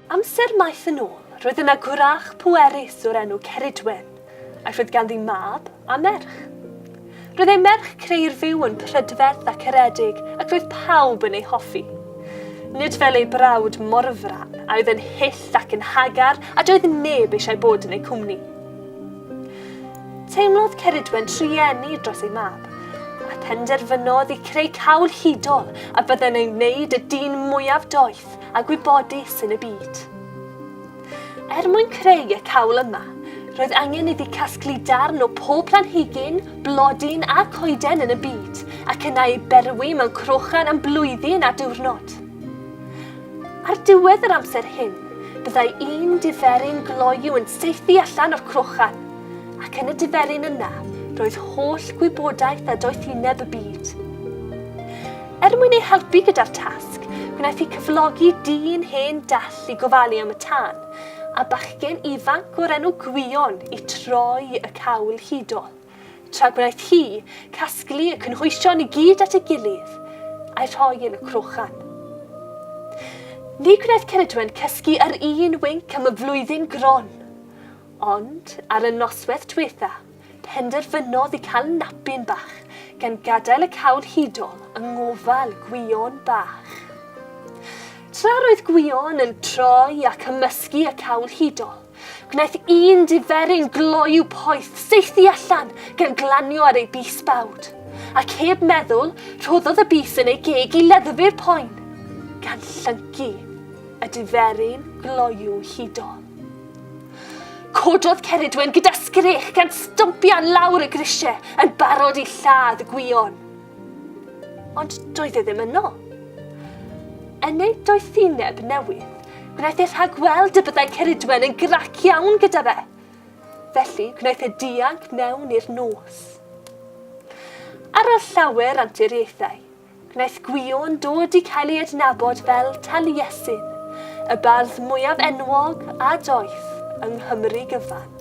Amser maith yn ôl, roedd yna gwrach pwerus o'r enw Ceridwen, ac roedd ganddi mab a merch. Roedd ei merch Creirfyw yn prydferth a caredig ac roedd pawb yn ei hoffi. Nid fel ei brawd Morfran, a oedd yn hyll ac yn hagar a doedd neb eisiau bod yn ei cwmni. Teimlodd Ceridwen trueni dros ei mab, a phenderfynodd i creu cawl hudol a byddai'n ei wneud y dyn mwyaf doeth a gwybodus yn y byd. Er mwyn creu y cawl yma, roedd angen iddi casglu darn o pob planhigyn, blodyn a coeden yn y byd, ac yna ei berwi mewn crochan am blwyddyn a diwrnod. Ar diwedd yr amser hyn, byddai un diferyn gloyw yn saethu allan o'r crochan, ac yn y diferyn yna, roedd holl gwybodaeth a doethineb y byd. Er mwyn ei helpu gyda'r tasg, gwnaeth hi cyflogi dyn hen dall i gofalu am y tân, a bachgen ifanc o'r enw Gwion i troi y cawl hudol, tra gwnaeth hi casglu y cynhwysion i gyd at ei gilydd, a'i rhoi yn y crochan. Ni gwnaeth Ceridwen cysgu yr un winc am y flwyddyn gron, ond ar y noswaith dwetha, Penderfynodd i cael napyn bach, gan gadael y cawl hudol yng ngofal Gwion bach. Tra roedd Gwion yn troi ac ymysgu y cawl hudol, gwnaeth un diferyn gloyw poeth saethu allan gan glanio ar ei bys bawd, ac heb meddwl, rhoddodd y bys yn ei geg i leddfu'r poen, gan llyncu y diferyn gloyw hudol. Cododd Ceridwen gyda sgrech gan stompian lawr y grisiau yn barod i lladd Gwion. Ond doedd e ddim yno. Yn ei doethineb newydd, gwnaeth e rhagweld y byddai Ceridwen yn grac iawn gyda fe. Felly, gwnaeth e dianc mewn i'r nos. Ar ôl llawer anturiaethau, Gwnaeth Gwion dod i cael ei adnabod fel Taliesin, y bardd mwyaf enwog a doeth yng Nghymru gyfan.